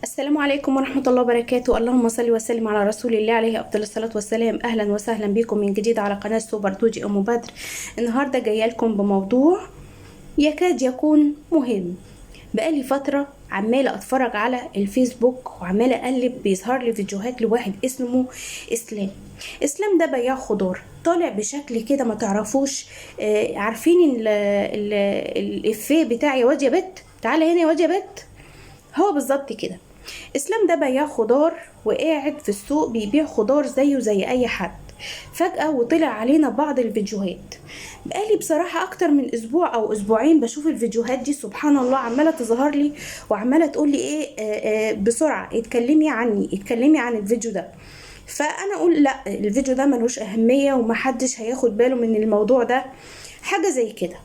السلام عليكم ورحمة الله وبركاته. اللهم صل وسلم على رسول الله عليه أفضل الصلاة والسلام. أهلا وسهلا بكم من جديد على قناة سوبر دوجي أم بدر. النهاردة جاية لكم بموضوع يكاد يكون مهم. بقالي فترة عمالة أتفرج على الفيسبوك وعمالة أقلب، بيظهر لي فيديوهات لواحد اسمه إسلام. إسلام ده بياع خضار، طالع بشكل كده ما تعرفوش. عارفين الإفيه بتاع يا واد يا بت تعالى هنا يا واد يا بت؟ هو بالظبط كده. اسلام ده بياع خضار وقاعد في السوق بيبيع خضار زيه زي اي حد. فجأة وطلع علينا بعض الفيديوهات. بقالي بصراحة اكتر من اسبوع او اسبوعين بشوف الفيديوهات دي، سبحان الله عمالة تظهر لي وعمالة تقول لي ايه، بسرعة اتكلمي عني، اتكلمي عن الفيديو ده. فانا اقول لا، الفيديو ده ملوش اهمية ومحدش هياخد باله من الموضوع ده، حاجة زي كده.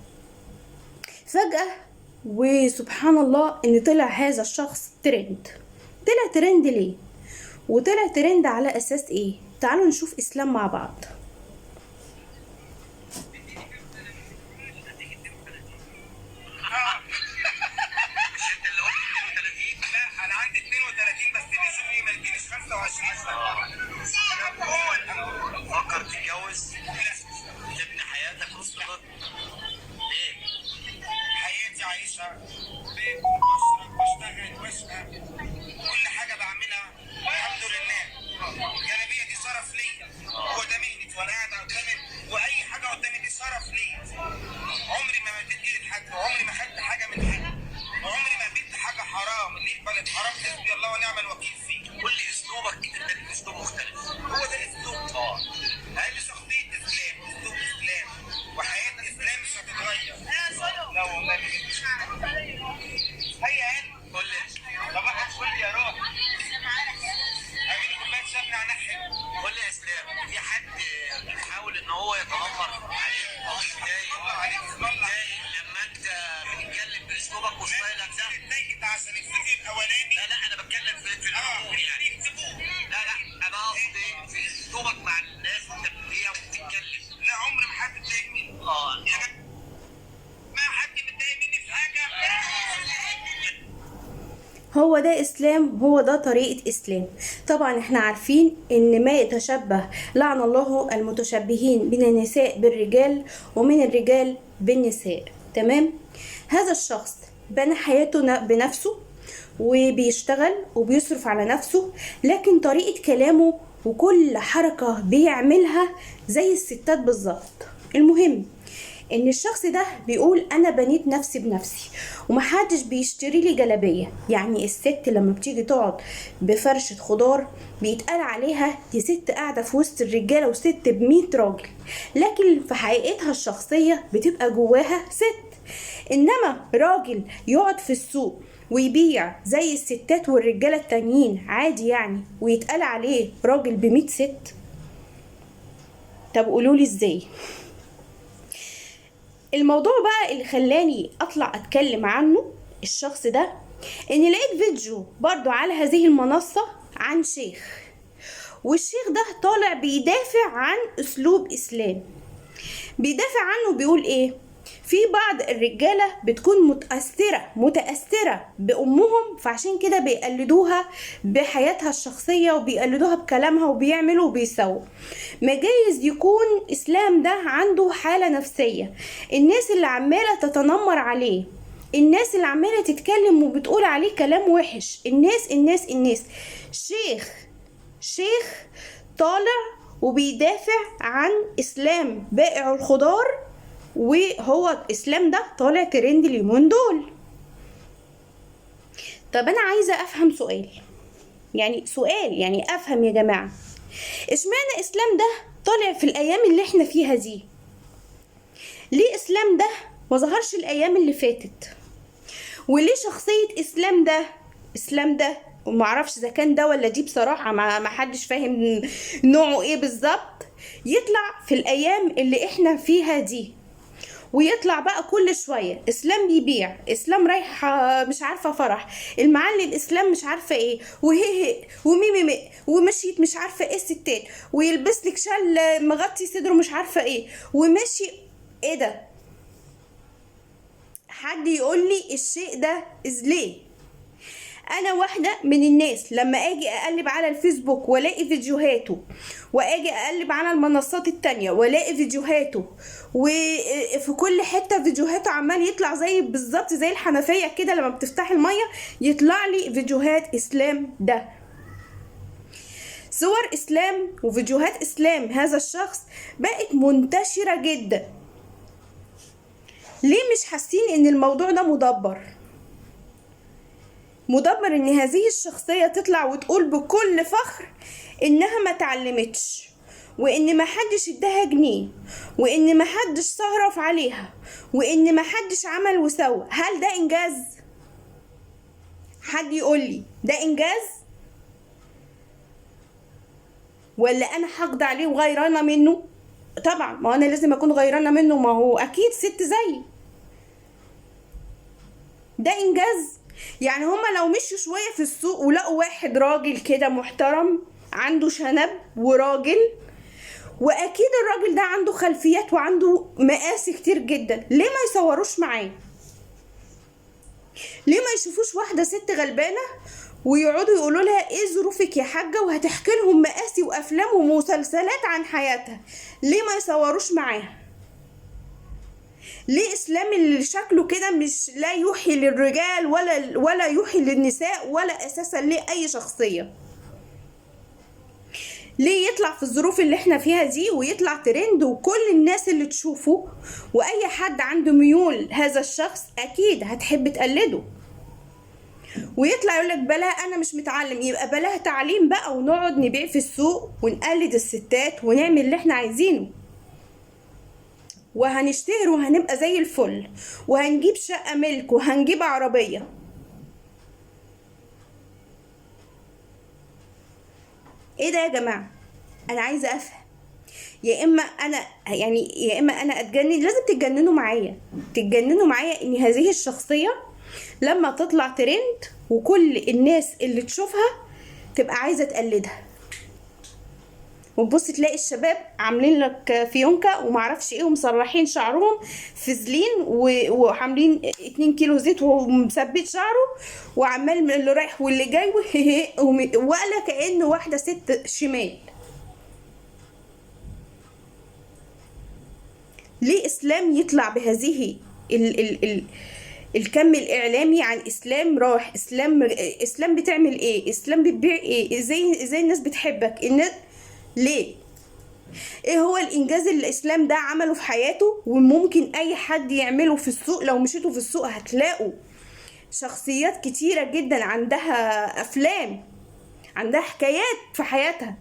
فجأة وسبحان الله ان طلع هذا الشخص ترند. طلع ترند ليه؟ وطلع ترند على اساس ايه؟ تعالوا نشوف اسلام مع بعض. مش انت اللي قلت 32؟ لا انا عندي 32 بس اللي يشوفني ما يدينيش 25. قول. فكر تتجوز؟ تبني حياتك وتستقر. ليه؟ حياتي عايشها باكل بشرب بشتغل بشقى كل حاجة بعملها الحمد لله. الجلابية دي شرف ليا، هو ده مهنتي وانا قاعد قدامي، واي حاجة قدامي دي شرف ليا. عمري ما مديت ايدي لحد، وعمري ما خدت حاجة من حد، وعمري ما قبلت حاجة حرام. اللي يقبل الحرام حسبي الله ونعم الوكيل فيه. قول لي اسلوبك، انت اسلوب مختلف. هو ده الاسلوب. هذه شخصية اسلام، اسلوب اسلام، وحياه اسلام مش هتتغير. لا والله مش. هيا هنا قول لي صباح الفل يا روح. اعملي كوباية شاي نعناع حلو. قول لي يا اسلام، في حد بيحاول ان هو يتنمر عليك او يتضايق لما انت بتتكلم باسلوبك وستايلك ده؟ اتضايقت عشان الفيديو الاولاني. لا لا انا بتكلم في العموم يعني. لا لا انا قصدي في اسلوبك مع الناس وانت بتبيع وبتتكلم. لا عمر ما حد اتضايق مني. يا ما حد متضايق مني في حاجة. هو ده اسلام، هو ده طريقة اسلام. طبعا احنا عارفين ان ما يتشبه، لعن الله المتشبهين من النساء بالرجال ومن الرجال بالنساء. تمام؟ هذا الشخص بنى حياته بنفسه وبيشتغل وبيصرف على نفسه، لكن طريقة كلامه وكل حركة بيعملها زي الستات بالظبط. المهم ان الشخص ده بيقول انا بنيت نفسي بنفسي ومحدش بيشتري لي جلابية. يعني الست لما بتيجي تقعد بفرشة خضار بيتقال عليها دي ست قاعدة في وسط الرجالة وست ب100 راجل، لكن في حقيقتها الشخصية بتبقى جواها ست. انما راجل يقعد في السوق ويبيع زي الستات والرجالة التانيين عادي يعني، ويتقال عليه راجل ب100 ست؟ طب قولولي ازاي؟ الموضوع بقى اللي خلاني اطلع اتكلم عنه الشخص ده، ان لقيت فيديو برضو على هذه المنصة عن شيخ، والشيخ ده طالع بيدافع عن اسلوب اسلام. بيدافع عنه بيقول ايه؟ في بعض الرجالة بتكون متأثرة بأمهم، فعشان كده بيقلدوها بحياتها الشخصية وبيقلدوها بكلامها وبيعملوا وبيسووا. ما جايز يكون إسلام ده عنده حالة نفسية. الناس اللي عمالة تتنمر عليه، الناس اللي عمالة تتكلم وبتقول عليه كلام وحش، الناس الناس الناس. شيخ طالع وبيدافع عن إسلام بائع الخضار، وهو اسلام ده طالع ترند اليومين دول. طب انا عايزه افهم سؤال، يعني سؤال يعني افهم يا جماعة، اشمعنى اسلام ده طالع في الايام اللي احنا فيها دي؟ ليه اسلام ده ما ظهرش الايام اللي فاتت؟ وليه شخصية اسلام ده، اسلام ده ومعرفش اذا كان ده ولا دي بصراحة، ما حدش فاهم نوعه ايه بالظبط، يطلع في الايام اللي احنا فيها دي، ويطلع بقى كل شوية اسلام بيبيع، اسلام رايح مش عارفه فرح المعلم، اسلام مش عارفه ايه، وهي وميمي ومشيت مش عارفه ايه الستات، ويلبس لك شال مغطي صدره مش عارفه ايه وماشي. ايه ده؟ حد يقول لي الشيء ده ليه؟ انا واحدة من الناس لما اجي اقلب على الفيسبوك والاقي فيديوهاته، واجي اقلب على المنصات التانية والاقي فيديوهاته، وفي كل حتة فيديوهاته عمال يطلع زي بالظبط زي الحنفية كده لما بتفتح المية يطلع لي فيديوهات اسلام ده، صور اسلام وفيديوهات اسلام هذا الشخص بقت منتشرة جدا. ليه مش حاسين ان الموضوع ده مدبر؟ مدبر ان هذه الشخصية تطلع وتقول بكل فخر انها ما تعلمتش، وان ما حدش اداها جنيه، وان ما حدش صرف عليها، وان ما حدش عمل وسوى. هل ده انجاز؟ حد يقول لي ده انجاز؟ ولا انا حقد عليه وغيرانه منه؟ طبعا ما انا لازم اكون غيرانه منه، ما هو اكيد ست زيي. ده انجاز؟ يعني هما لو مشوا شوية في السوق ولقوا واحد راجل كده محترم عنده شنب وراجل، واكيد الراجل ده عنده خلفيات وعنده مقاسي كتير جدا، ليه ما يصوروش معاه؟ ليه ما يشوفوش واحدة ست غلبانه ويقعدوا يقولوا لها ايه ظروفك يا حاجة، وهتحكي لهم مقاسي وافلام ومسلسلات عن حياتها؟ ليه ما يصوروش معاها؟ ليه اسلام اللي شكله كده مش لا يوحي للرجال ولا يوحي للنساء ولا اساسا ليه اي شخصية؟ ليه يطلع في الظروف اللي احنا فيها دي ويطلع ترند وكل الناس اللي تشوفه واي حد عنده ميول هذا الشخص اكيد هتحب تقلده، ويطلع يقولك بلا انا مش متعلم، يبقى بلاها تعليم بقى، ونقعد نبيع في السوق ونقلد الستات ونعمل اللي احنا عايزينه، وهنشتهر وهنبقى زي الفل، وهنجيب شقة ملك وهنجيب عربية. ايه ده يا جماعة؟ انا عايزة افهم. يا اما انا يعني يا اما انا اتجنن، لازم تتجننوا معايا، تتجننوا معايا ان هذه الشخصية لما تطلع ترند وكل الناس اللي تشوفها تبقى عايزة تقلدها، وتبص تلاقي الشباب عاملين لك فيونكة ومعرفش ايه، ومسرحين شعرهم فازلين وعاملين 2 كيلو زيت ومثبت شعره، وعمال اللي رايح واللي جاي ولا كأنه واحدة ست شمال. ليه اسلام يطلع بهذه ال ال ال الكم الاعلامي عن اسلام؟ راح اسلام بتعمل ايه؟ اسلام بتبيع ايه؟ ازاي الناس بتحبك؟ الناس ليه؟ ايه هو الانجاز اللي الاسلام ده عمله في حياته وممكن اي حد يعمله في السوق؟ لو مشيتوا في السوق هتلاقوا شخصيات كتيرة جدا عندها افلام، عندها حكايات في حياتها.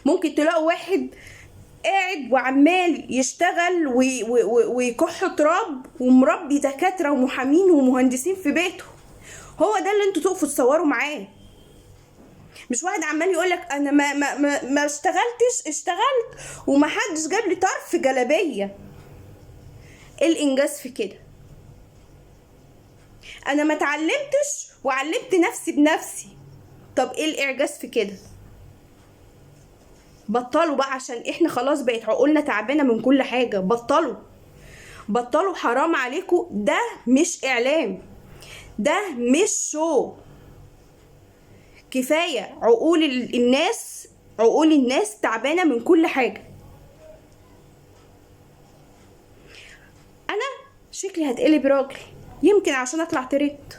ممكن تلاقوا واحد قاعد وعمال يشتغل ويكح تراب ومربي دكاترة ومحامين ومهندسين في بيته، هو ده اللي انتوا تقفوا تصوروا معاه. مش واحد عمال يقولك انا ما ما ما, ما اشتغلتش، اشتغلت ومحدش جاب لي طرف جلابية. ايه الانجاز في كده؟ انا ما اتعلمتش وعلمت نفسي بنفسي، طب ايه الاعجاز في كده؟ بطلوا بقى، عشان احنا خلاص بقت عقولنا تعبانة من كل حاجة. بطلوا بطلوا، حرام عليكم. ده مش اعلام، ده مش شو. كفاية عقول الناس، عقول الناس تعبانة من كل حاجة. انا شكلي هتقلب راجل يمكن عشان اطلع ترند.